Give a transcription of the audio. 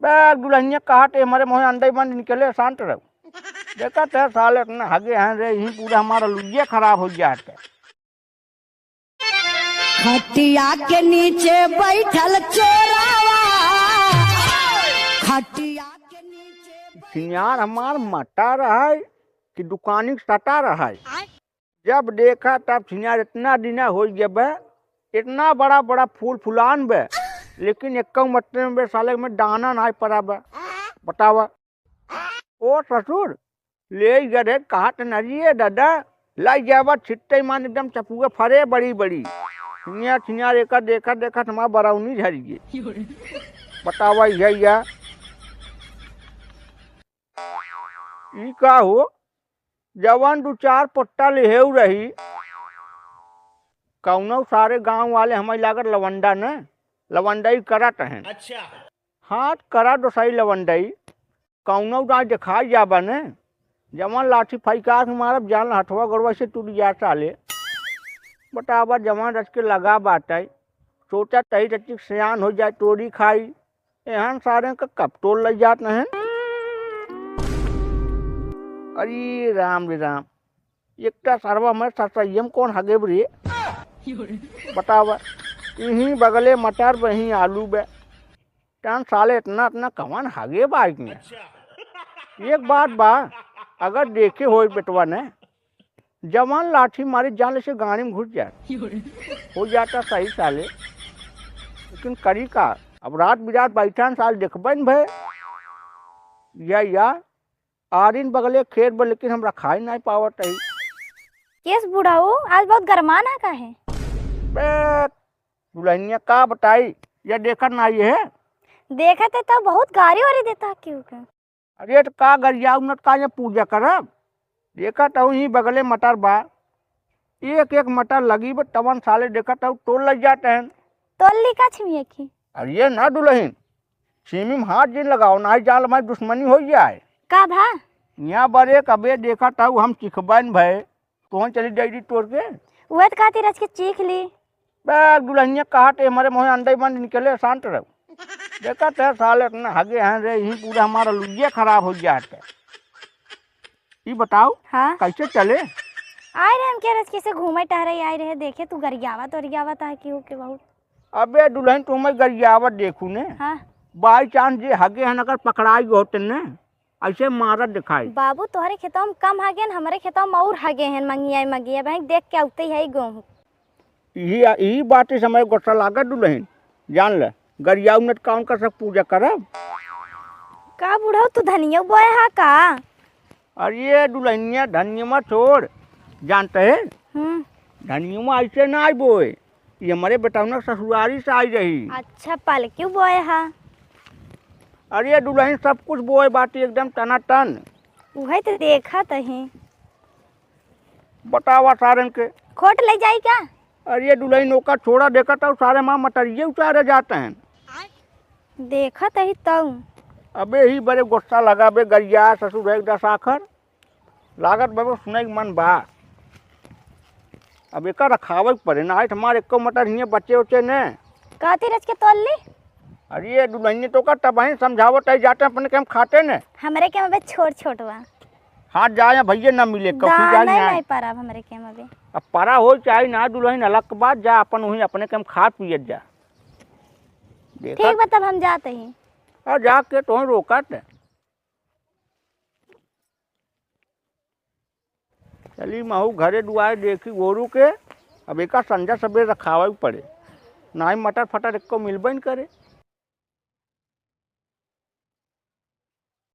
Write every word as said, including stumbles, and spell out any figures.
बे दुलहिनिया, कहा थे हमारे मुँहे अंडे बंद निकले, शांत रहो। देखा थे साले इतना हगे हैं रे, यहीं पूरा हमारा लुइये खराब हो जाता। खटिया के नीचे बैठल चोरावा, खटिया के नीचे बैठल सियार हमार मटर है कि दुकानी के शटर है। आय। जब देखा तब सियार इतना दिना हो गया बे, इतना बड़ा बड़ा फूल फुलान बे, लेकिन एक मटर में बे साले में दाना नाहीं पड़ा बे। बतावा। ओ ससुर, ले गए कहा त नरिये दादा, लाई जावा छिट्टे मान एकदम चपुए फरे बड़ी बड़ी। छिनिया छिनिया रेखा देखा देखा हमार बरौनी झरिये। बतावा ये या। ई का हो, जवन दू चार पट्टा लेहेउ रही, कौनो सारे गाँव वाले हमें लागत लवंडा न, लवंडई करत हैं। अच्छा। हाँ, करा दो सही लवंडई, कौनो ना देखाई जाबा ने, जवन लाठी फैका के मारब, जान हथवा गोड़वा से टूट जा साले। बतावा, जवन रच के लगा बाटे, सोचा तही रच के सियान हो जाए, तोरी खाई, एहन सारे का कब तोड़ लइ जात नहीं। अरे राम रे राम, एकटा सरवा में ससैयम कौन हगे रे? बतावा, इहीं बगले मटर बे, इहीं आलू बे, टन साले इतना इतना कवन हगे बाइक में। एक बात बा, अगर देखे होई बेटवा ने, जवान लाठी मारे जान ले से गाड़ी में घुस जाए, हो जाता सही साले। लेकिन करी का, अब रात बिरात बैठन साल देखबे न भे। या या आरिन बगले खेत बा, लेकिन हम रखाई नहीं पावत है। केस बुढ़ऊ, आज बहुत गरमान है काहे? बे दुलहिनिया का बताई, या देखत नाहीं है। देखत है तो बहुत गारी वारी देता है क्यों के? अरे तो का गरिया उन्नत का ये पूजा करब? देखत हूँ ही बगले मटर बा, एक एक मटर लगी बा, तवन साले देखत हूँ तोड़ लइ जात हैं। तोड़ ली का छिमिया की? अरे ये ना दुलहिन, छिमी में हाथ जिन लगाओ, नाहीं जान ले दुश्मनी होइ जाए। का भा? यहाँ बरे कबे देखत हूँ हम चिखबन भय, तोहन चली जाई री तोड़ के। उहे त कहती रच के चीख ली। बे दुलहिनिया कहा थे हमारे मुँहे अंडे बंद निकले, शांत रहो। देखत है साले इतना हगे हैं रे, यहीं पूरा हमारा लुइये खराब हो जात है। ई बताओ, हाँ? कैसे चले? आए रहे हम के रच के से घूमे टहरे आए रहे, देखे तू गरियावत ओरियावत है कि हो के बहुत। अबे दुलहिन, तू मैं गरियावत देखू ने। हाँ। By chance जे हगे हैं अगर पकड़ाई होते ने, ऐसे मारत दिखाई। बाबू, तोहरे खेतवा में कम हगे न, हमरे खेतवा में और हगे हैं, मंगिया, मंगिया, बहन, देख के आउते ही है गेहूँ। यही, यही बात से हमें गुस्सा लागत दुलहिन, जान ले, गरियाऊ न त का उनका सब पूजा करब। का बुढ़ऊ, तू धनिया बोए हा का? अरे दुलहिनिया, धनिया छोड़, जानते है? हम्म। धनिया ऐसे ना आई बोए, ये हमरे बेटौना ससुरारी से आई रही। अच्छा, पलकिउ बोए हा? अरे दुलहिन, सब कुछ बोए बाटी एकदम टनाटन। उहे तो देखत ही। बतावा सारन के। खोट ले जाई का? अरे दुलहिन, ओका छोड़ा, देखत हौ सारे माँ मटरिये उचारे जात हैं। देखत ही तौ। अबे ही बरे गुस्सा लगा बे गरिया ससुर एक दस आखर। लागत बाबू सुनाई के मन बा। अब एका रखावे के पड़े, नाहीं त हमार एको मटर हियाँ बचे उचे ने। कहती रच के तोल ली। अरे दुलहिनिया, तोका तबहिन समझावत है, जाते अपने के हम खाते ने। हमरे के में बे छोट छोट बा। हाँ, जाए भैया ना मिले, कभी दाना जाए नहीं, ना। नहीं पारब हमरे के में बे। अब परा हो चाहे ना दुलहिन, अलग बात, जा अपन वहीं अपने के हम खात पियत जा। देखा? ठीक बा, तब हम जाते ही। आ जाके तोहन रोकत। चली महू घरे दुआरे देखी गोरू के, अब एका संझा सबेरे रखावे के पड़े, नाहीं मटर फटर एको मिलबे न करे।